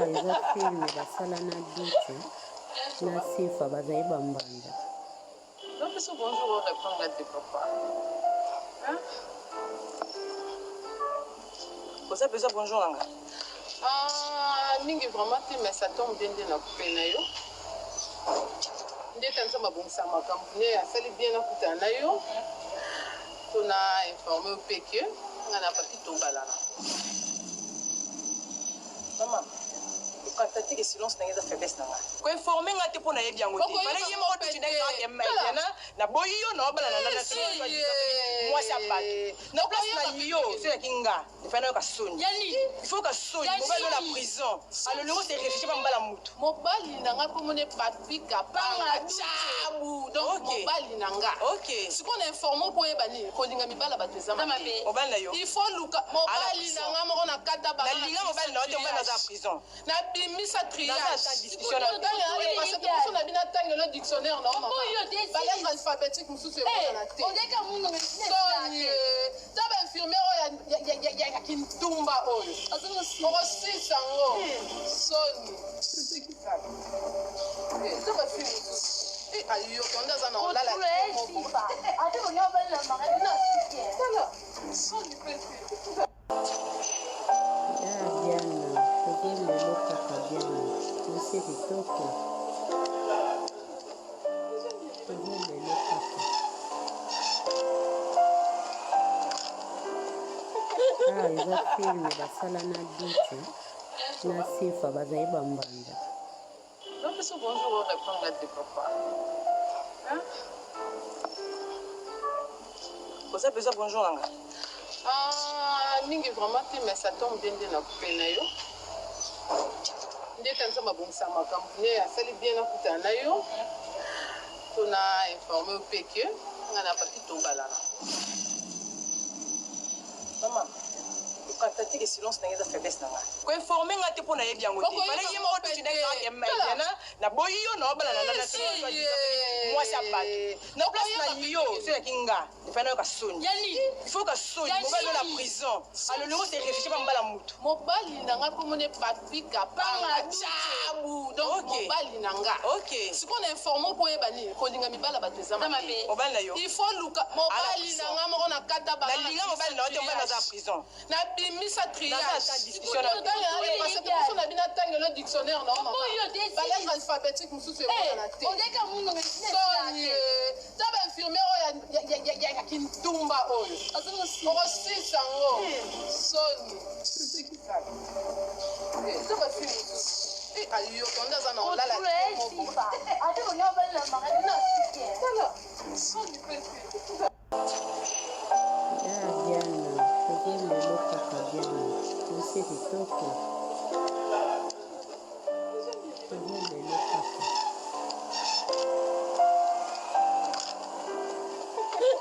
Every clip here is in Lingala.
eza film basala na Dutshe na Sifa bazali ba mbanda. Napesi bonjour o répondre te papa. Hein? Oza besoin bonjour nanga? Ah, mingi vraiment te mais ça tombe bien nde na coupe na yo. Nde ta nzambe abongisa makambo ne asali bien nakutana na yo. To na informe yo mpe que nga na papi tobalana. Mama, okata te ke silence na nga eza faiblesse na nga. Ko informer nga te mpo nayebi yango te. Fallait ye moko tuti na ke Maidiana na boyi yo na obala na nana mwasi ya bato. Na place na yo soki naki nga, il fallait nayoka soni. Il faut yoka soni, mobali na prison. Alolingo se réfugier pa mobala mutu. Mobali na nga kombo ne Papi Kapanga Tshabu. Donc mobali na nga. Sikoyo na informe po oyeba nini kolinga mibala bato eza mabe. Mobali na yo. Il faut luka mobali na nga moko na kata banga. Nalinga mobali na yo te, mobali aza na prison. Nabimisa triage. Naza ata discussion na Liboso na bino atangelo dictionnaire na yo mama. Ba lettres alphabétiques mosusu emonana te. Soni ta ba infirmière oyo ya kintumba oyo. Okosisa yango. Soni. Ta ba fille mosusu. Ayoka nde aza na olala te moko. Tala soni pe te. Ya Diana, toke lelo kaka Diana, mwasi kitoko. Toke lelo kaka. Ah, eza film basala na Dutshe na Sifa bazali ba mbanda. Napesi bonjour o répondre te papa. Hein? Oza besoin bonjour nanga? Ah, mingi vraiment te mais ça tombe bien nde na coupe na yo. Nde ta nzambe abongisa makambo ne asali bien nakutana na yo. To na informe yo mpe que nga na papi tobalana. Mama, okata te ke silence na nga eza faiblesse na nga. Ko informer nga te mpo nayebi yango te. Fallait ye moko tuti na ke Maidiana na boyi yo na obala na nana mwasi ya bato. Na place na yo soki naki nga, il fallait nayoka soni. Il faut yoka soni, mobali na prison. Alolingo se réfugier pa mobala mutu. Mobali na nga kombo ne Papi Kapanga Tshabu. Donc mobali na nga. Sikoyo na informe po oyeba nini kolinga mibala bato eza mabe. Mobali na yo. Il faut luka mobali na nga moko na kata banga. Nalinga mobali na yo te, mobali aza na prison. Nabimisa triage. Naza ata discussion na liboso na bino atangelo dictionnaire na yo mama. Ba lettres alphabétiques mosusu emonana te. Soni ta ba infirmière oyo ya kintumba oyo. Okosisa yango. Soni. Ta ba fille mosusu. Ayoka nde aza na olala te moko. Tala soni pe te. Ya Diana, toke lelo kaka Diana, mwasi kitoko. Toke lelo kaka.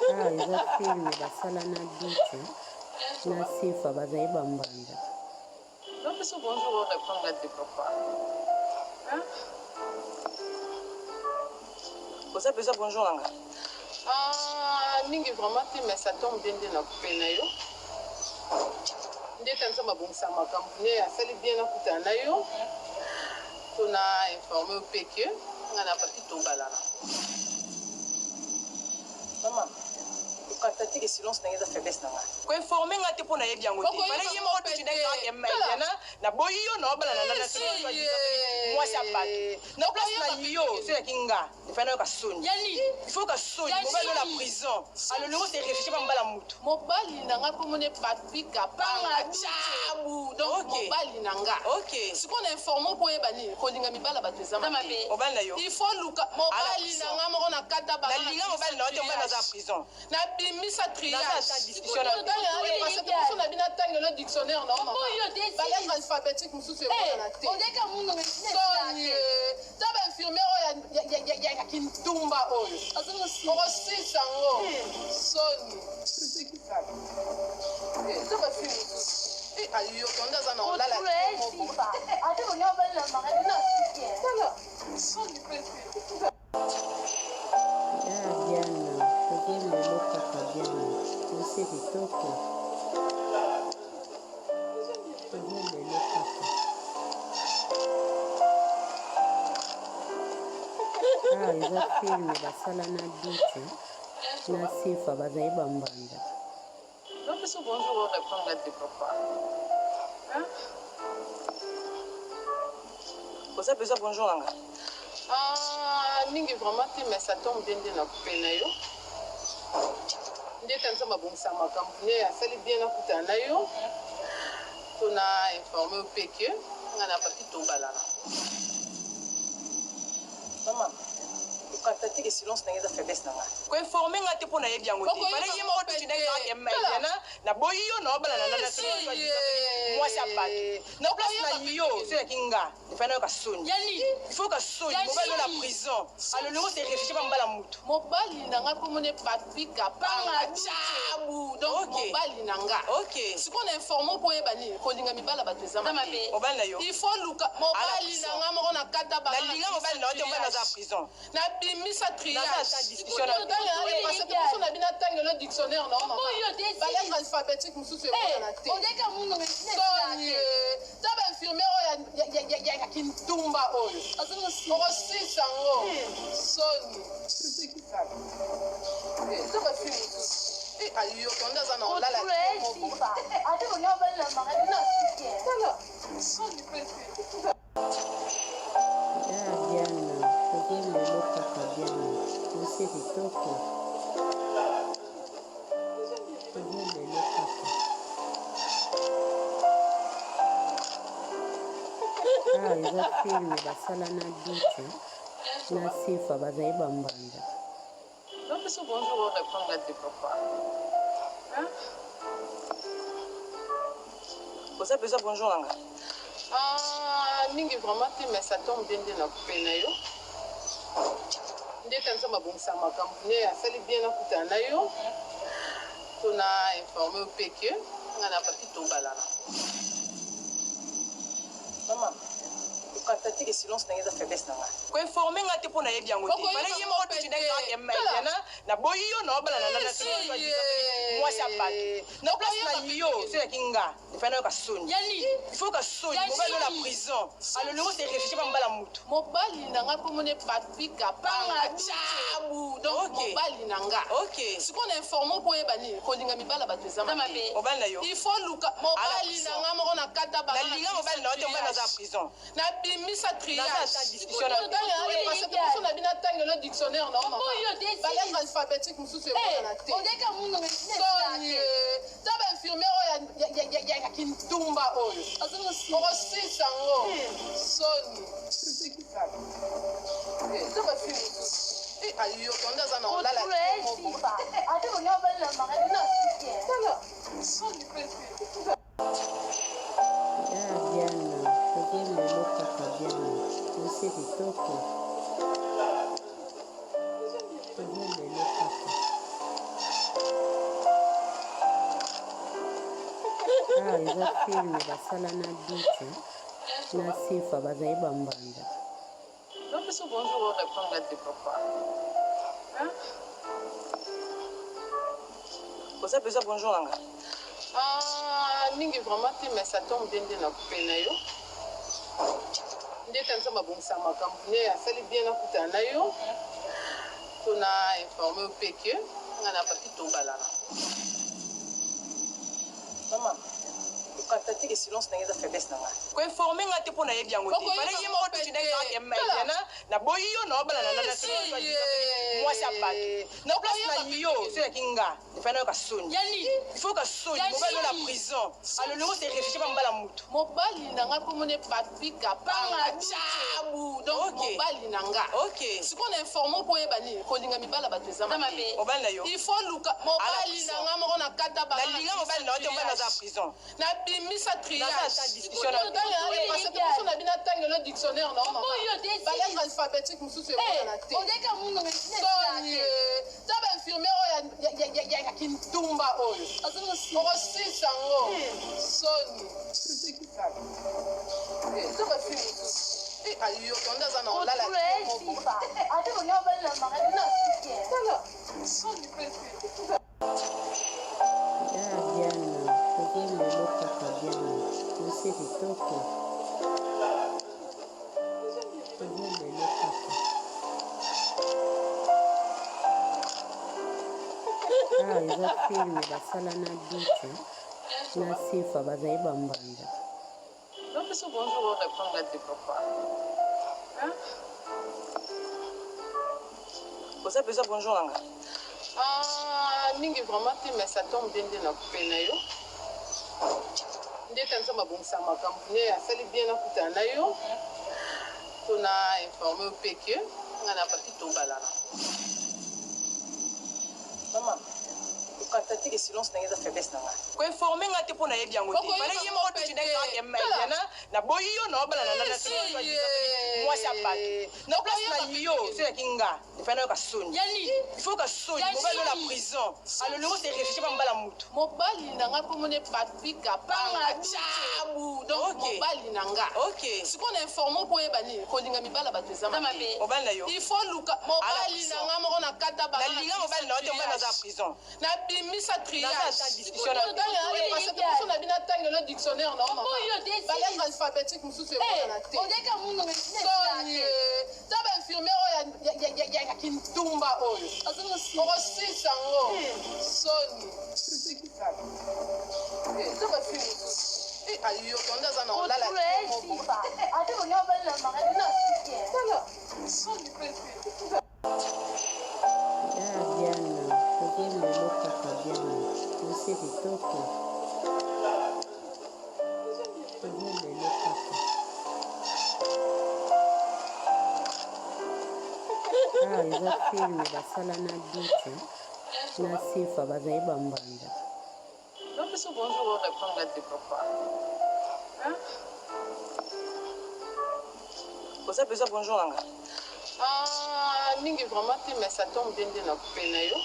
Ah, eza film basala na Dutshe na Sifa bazali ba mbanda. Napesi bonjour o répondre te papa. Hein? Oza besoin bonjour nanga? Ah, mingi vraiment te mais ça tombe bien nde na coupe na yo. Nde ta nzambe abongisa makambo ne asali bien nakutana na yo. To na informe yo mpe que nga na papi tobalana. Mama, okata te ke silence na nga eza faiblesse na nga. Ko informer nga te mpo nayebi yango te. Fallait ye moko tuti na ke Maidiana na boyi yo na obala na nana mwasi ya bato. Na place na yo soki naki nga, il fallait nayoka soni. Il faut yoka soni, mobali na prison. Alolingo se réfugier pa mobala mutu. Mobali na nga kombo ne Papi Kapanga Tshabu. Donc mobali na nga. Sikoyo na informe po oyeba nini kolinga mibala bato eza mabe. Mobali na yo. Il faut luka mobali na nga moko na kata banga. Nalinga mobali na yo te, mobali aza na prison. Nabimisa triage. Naza ata discussion na liboso na bino atangelo dictionnaire na yo mama. Ba lettres alphabétiques mosusu emonana te. Soni ta ba infirmière oyo ya kintumba oyo. Okosisa yango. Soni. Ta ba fille mosusu. Ayoka nde aza na olala te moko. Tala soni pe te. Ya Diana, toke lelo kaka Diana, mwasi kitoko. Toke lelo kaka. Awa eza film basala na Dutshe na Sifa bazali ba mbanda. Napesi bonjour o répondre te papa. Hein? Oza besoin bonjour na nga? Ah, mingi vraiment te mais ça tombe bien nde na coupe na yo. Nde ta nzambe abongisa makambo nde asali bien nakutana na yo. To na informe yo pe que nga na papi tobalana. Mama, kokata te ke silence na nga eza faiblesse na nga. Ko informer nga te mpo nayebi yango te. Fallait ye moko tuti na ke Mariana na boyi yo na obala na nana soki mwasi ya bato. Na place na yo soki yaki nga, il fallait nayoka soni. Il faut yoka soni, mobali na prison. Alolingo se réfugier pa mobala mutu. Mobali na nga kombo ne Papi Kapanga Tshabu donc mobali na nga. Sikoyo na informe yo po oyeba nini kolinga mibala bato eza mabe. Mobali na yo. Il faut luka mobali na nga moko na kata banga na Nalinga mobali na yo te, mobali na yo aza na prison. Nabimisa Naza ata discussion na triage na bino atangelo dictionnaire na yo mama. Ba lettre alphabétique mosusu emonana te. Soni ta ba infirmière oyo ya kindumba oyo. Okosisa yango. Soni. Ta ba fille mosusu. Ayoka nde aza na olala te moko. Tala soni pe te. Ah Diana, tozo lelo kaka Diana, mwasi kitoko. Tozo lelo kaka. Awa eza film basala na Dutshe na Sifa bazali ba mbanda. Napesi bonjour o répondre te papa. Hein? Oza besoin bonjour na nga? Ah, mingi vraiment te mais ça tombe bien nde na coupe na yo. Nde ta nzambe abongisa makambo nde asali bien nakutana na yo. To na informe yo pe que nga na papi tobalana. Mama, kokata te ke silence na nga eza faiblesse na nga. Ko informer nga te mpo nayebi yango te. Fallait ye moko tuti na ke Mariana na boyi yo na obala na nana soki mwasi ya bato. Na place na yo soki yaki nga, il fallait nayoka soni. Il faut yoka soni, mobali na prison. Alolingo se réfugier pa mobala mutu. Mobali na nga kombo ne Papi Kapanga Tshabu donc mobali na nga. Sikoyo na informe yo po oyeba nini kolinga mibala bato eza mabe. Mobali na yo. Il faut luka mobali na nga moko na kata banga na Nalinga mobali na yo te, mobali na yo aza na prison. Nabimisa triage. Naza ata discussion na Liboso na bino atangelo dictionnaire na yo mama. Ba lettre alphabétique mosusu emonana te. Soni ta ba infirmière oyo ya kindumba oyo. Okosisa yango. Soni. Ta ba fille mosusu. Ayoka nde aza na olala te moko. Tala soni pe te. Ah Diana, tozo lelo kaka Diana, mwasi kitoko. Tozo lelo kaka. Awa eza film basala na Dutshe na Sifa bazali ba mbanda. Napesi bonjour o répondre te papa. Hein? Oza besoin bonjour na nga? Ah, mingi vraiment te mais ça tombe bien nde na coupe na yo. Nde ta nzambe abongisa makambo nde asali bien nakutana na yo. To na informe yo pe que nga na papi tobalana. Mama, kokata te ke silence na nga eza faiblesse na nga. Ko informer nga te mpo nayebi yango te. Fallait ye moko tuti na ke Mariana na boyi yo na obala na nana soki mwasi ya bato. Na place na yo soki yaki nga, il fallait nayoka soni. Il faut yoka soni, mobali na prison. Alolingo se réfugier pa mobala mutu. Mobali na nga kombo ne Papi Kapanga Tshabu donc mobali na nga. Sikoyo na informe yo po oyeba nini kolinga mibala bato eza mabe. Mobali na yo. Il faut luka mobali na nga moko na kata banga na Nalinga mobali na yo te, mobali na yo aza na prison. Nabimisa triage. Naza ata discussion na Liboso na bino atangelo dictionnaire na yo mama. Ba lettre alphabétique mosusu emonana te. Soni ta ba infirmière oyo ya kindumba oyo. Okosisa yango. Soni. Ta ba fille mosusu. Ayoka nde aza na olala te moko. Tala soni pe te. Ah Diana, tozo lelo kaka Diana, mwasi kitoko. Tozo lelo kaka. eza film basala na Dutshe na Sifa bazali ba mbanda. Napesi bonjour o répondre te papa. Hein? Oza besoin bonjour na nga? Ah, mingi vraiment te mais ça tombe bien nde na coupe na yo. Nde ta nzambe abongisa makambo ne asali bien nakutana na yo. To na informe yo mpe que nga na papi tobalana. Mama, okata te ke silence na nga eza faiblesse na nga. Ko informer nga te mpo nayebi yango te. Fallait ye moko tuti ndenge kaka na boyi yo na obala na nana mwasi ya bato. Na place na yo, soki ezalaki nga, il fallait nayoka soni. Il faut yoka soni, mobali na prison. Alolongo se réfugier pa mobala mutu. Mobali na nga kombo ne Papi Kapanga Tshabu. Donc mobali na nga. Sikoyo na informe mpo oyeba nini kolinga mibala bato eza mabe. Mobali na yo. Il faut luka mobali na nga moko na kata ba. Nalinga mobali na yo te, mobali aza prison. Nabimisa triage. Naza ata discussion na liboso na bino atangelo dictionnaire na mama. Ba lettre alphabétique mosusu emonana te. Soni ta ba infirmière oyo ya kintumba oyo. Okosilisa yango. Soni. Ta ba fille mosusu. Ayoka nde aza na olala te moko. Tala. Soni pe te. Ya Diana, tozo lelo kaka Diana, mwasi kitoko. Tozo lelo kaka. Awa eza film basala na Dutshe na Sifa bazali ba mbanda. Napesi bonjour o répondre te papa. Hein? Oza besoin bonjour na nga? Ah, mingi vraiment te mais ça tombe bien nde na coupe na yo.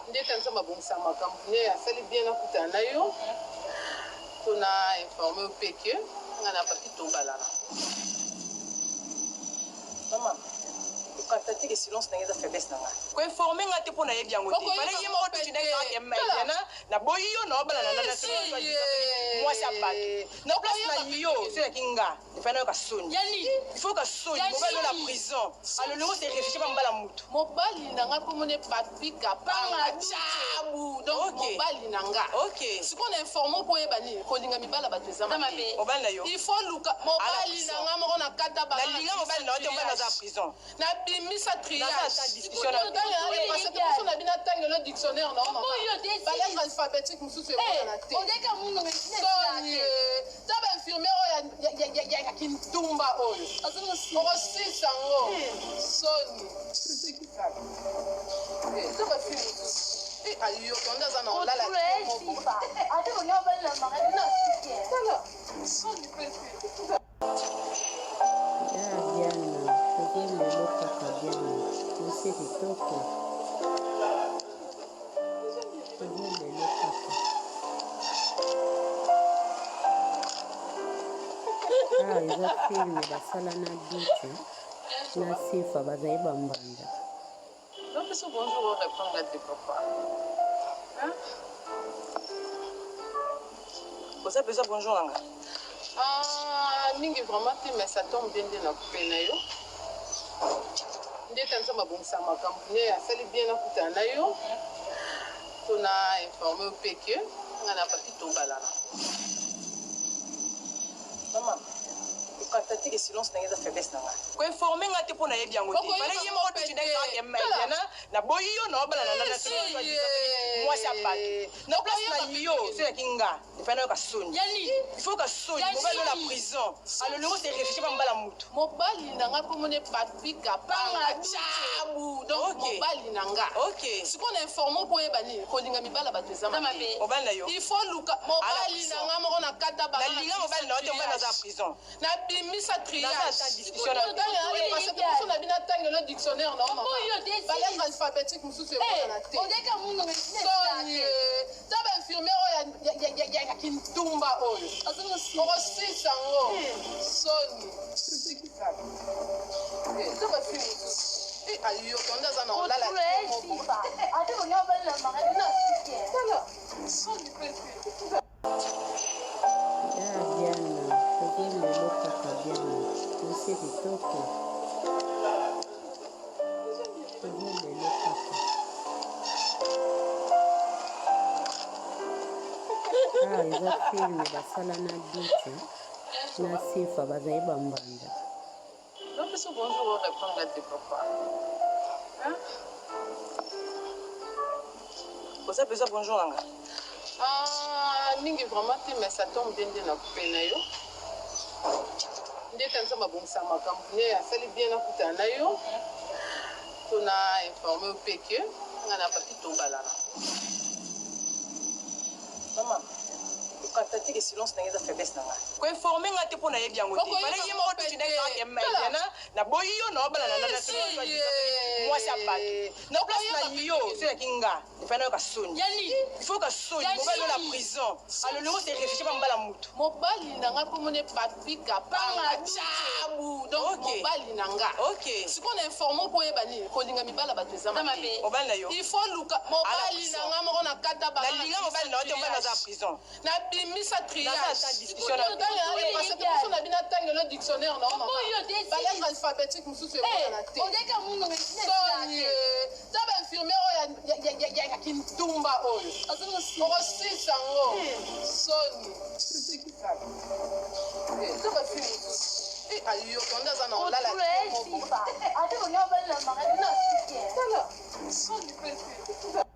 Nde ta nzambe abongisa makambo ne asali bien nakutana na yo. To na informe yo mpe que nga na papi tobalana. Mama, okata te ke silence na nga eza faiblesse na nga. Ko informer nga te mpo nayebi yango te. Fallait ye moko tuti ndenge kaka Diana, naboyi yo na obala na nana mwasi ya bato. Na place na yo, soki ezalaki nga, il fallait nayoka soni. Il faut yoka soni, mobali na prison. Alolongo se réfugier pa mobala mutu. Mobali na nga kombo ne Papi Kapanga Tshabu. Donc mobali na nga. Sikoyo na informe mpo oyeba nini kolinga mibala bato eza mabe. Mobali na yo. Il faut luka mobali na nga moko na kata ba. Nalinga mobali na yo te, mobali aza prison. Nabimisa triage. Naza ata discussion na liboso na bino atangelo dictionnaire na mama. Ba lettre alphabétique mosusu emonana te. Soni ta ba infirmière oyo ya kintumba oyo. Okosilisa yango. Soni. Ta ba fille mosusu. Ayoka nde aza na olala te moko. Tala. Soni pe te. Ya Diana, tozo lelo kaka Diana, mwasi kitoko. Tozo lelo kaka. Awa eza film basala na Dutshe na Sifa bazali ba mbanda. Napesi bonjour o répondre te papa. Hein? Oza besoin bonjour na nga? Ah, mingi vraiment te mais ça tombe bien nde na coupe na yo. Nde ta nzambe abongisa makambo ne asali bien nakutana na yo. To na informe yo mpe que nga na papi tobalana. Mama, okata te ke silence na nga eza faiblesse na nga. Ko informer nga te mpo nayebi yango te. Fallait ye moko tuti ndenge kaka Diana, naboyi yo na obala na nana mwasi ya bato. Na place na yo, soki ezalaki nga, il fallait nayoka soni. Il faut yoka soni, mobali na prison. Alolongo se réfugier pa mobala mutu. Mobali na nga kombo ne Papi Kapanga Tshabu. Donc mobali na nga. Sikoyo na informe mpo oyeba nini kolinga mibala bato eza mabe. Mobali na yo. Il faut luka mobali na nga moko na kata ba. Nalinga mobali na yo te, mobali aza prison. Nabimisa triage. Naza ata discussion na liboso na bino atangelo dictionnaire na mama. Ba lettre alphabétique mosusu emonana te. Soni ta ba infirmière oyo ya kintumba oyo. Okosilisa yango. Soni. Ta ba fille mosusu. Ayoka nde aza na olala te moko. Tala. Soni pe te. Ya Diana, tozo lelo kaka Diana, mwasi kitoko. Tozo lelo kaka. Eza film basala na Dutshe na Sifa bazali ba mbanda. Napesi bonjour o répondre te papa. Hein? Oza besoin bonjour na nga? Ah, mingi vraiment te mais ça tombe bien nde na coupe na yo. Nde ta nzambe abongisa makambo ne asali bien nakutana na yo. To na informe yo mpe ke nga na papi tobalana. Mama, okata te ke silence na nga eza faiblesse na nga. Koinforme nga te mpo nayebi yango te. Fallait ye moko tuti ndenge kaka ke naboyi yo na obala na nana mwasi ya bato. Na place na yo, soki nga, ifai nayoka soni. Il faut ka soni, mobali oyo na prison. Alolongo se réfugié pa mobala mutu. Mobali na nga komona Papi Kapanga Tchabu. Donc mobali na nga. Sikoyo na informe mpo oyeba nini kolinga mibala bato eza mabe. Mobali na yo. Il faut luka mobali na nga moko na kata banga. Nalinga mobali na yo te, mobali naza prison. Nabimisa Naza ata discussion na triage na bino atangelo dictionnaire na balettre alphabétique mosusu emonana te. Soni ta bainfirmière oyo ya kintumba oyo okosisa yango soni ta bafille mosusu ayoka nde aza na olala tala soni mpe te.